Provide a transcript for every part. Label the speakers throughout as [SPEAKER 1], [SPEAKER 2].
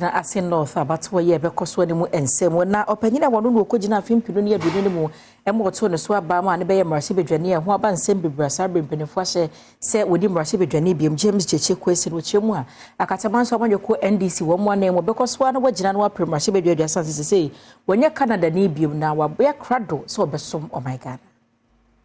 [SPEAKER 1] Akɔgyina Assin North abatoɔ yi a ɛbɛkɔ soɔ no mu nsɛm. Na ɔpanyin a wɔno na ɔkɔgyina afe 2020 no mu ma wɔtoo ne so aba ma ne bɛyɛ mmarahyɛbadwani a ɛho aba nsɛm bebree a saa berɛ mpanimfoɔ ahyɛ sɛ wɔdi mmarahyɛbadwani biom, James Gyakye Quayson, wɔkyerɛ mu a Akataman nso amanyɔkuo NDC wɔn mu anan mu wɔbɛkɔ so a na wɔagyina no apere mmarahyɛbadwa 30 sesei wɔnyɛ Canada ni biom na wabɛyɛ krado sɛ ɔbɛsom ɔman Ghana.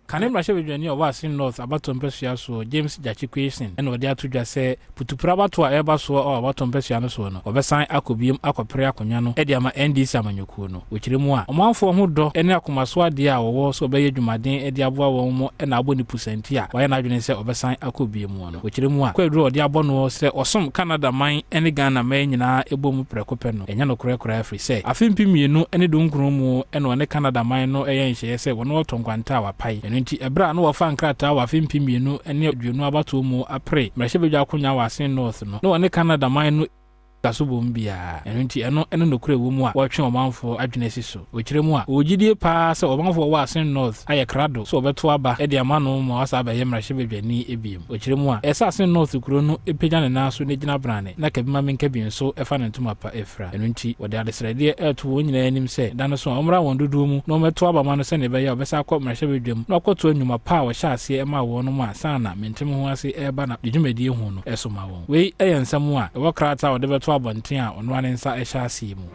[SPEAKER 2] Kane mmarahyɛbadwani a ɔwɔ Assin North abatoɔ mpasua soɔ, James Gyakye Quayson, na ɔde ato dwa sɛ putupru abatoɔ a ɛreba soɔ wɔ abatoɔ mpasua no soɔ no, wɔbɛsan akɔ biom akɔpere akonnwa no de ama NDC amanyɔkuo no. Wɔkyerɛ mu a, ɔmanfoɔ ho dɔ ne akomaso adeɛ a wɔwɔ sɛ wɔbɛyɛ adwumaden de aboa wɔn mo na abɔ ne pusa nti a wayɛ n'adwene sɛ ɔbɛsan akɔ biom no. Wɔkyerɛ mu a, kwaaduro a ɔde abɔ noɔ sɛ ɔsom Canada man ne Ghana man nyinaa bɔ mu prɛko pɛ no, ɛnyɛ nokorɛ koraa ɛfiri sɛ afe 2019 mu na ɔne Canada man no yɛɛ nhyehyɛeɛ sɛ wɔne wɔtɔ nkwanta a wɔapae. Ɛno nti ɛberɛ a na wɔfa nkrataa wɔ afe 2020 abatoɔ mu apere mmarahyɛbadwa akonwa wɔ Assin North no, na wɔne Canada man no da so bom biara. Ɛno nti ɛno ne nokorɛ ɛwɔ mu a wɔretwe ɔmanfoɔ adwene asi so. Wɔkyerɛ mu a, wɔwɔ gyidie pa ara sɛ ɔmanfoɔ a wɔwɔ Assin North ayɛ krado sɛ wɔbɛto aba de ama no ma wasan abɛyɛ mmarahyɛbadwani bio. Wɔkyerɛ mu a, ɛsɛ sɛ Assin North kuro no pagya ne nan so na ɛgyina brane na Kabima-Menkabi nso fa ne ntoma pa fira. Ɛno nti, wɔde adesrɛdeɛ reto wɔn nyinaa anim sɛ da no so a, wɔmmra wɔn dodoɔ mu na wɔmmɛto aba ma no sɛdeɛ ɛbɛyɛ a ɔbɛsan akɔ mmarahyɛbadwam na wakɔtoa nnwuma pa a wɔhyɛɛ aseɛ maa wɔn ansa na mente-me-ho-ase reba na ne dwumadie ho no so ma wɔn. Wei yɛ nsɛm a ɛwɔ krataa a ɔde bɛto abɔnten a ɔno ara ne nsa hyɛ aseɛ mu.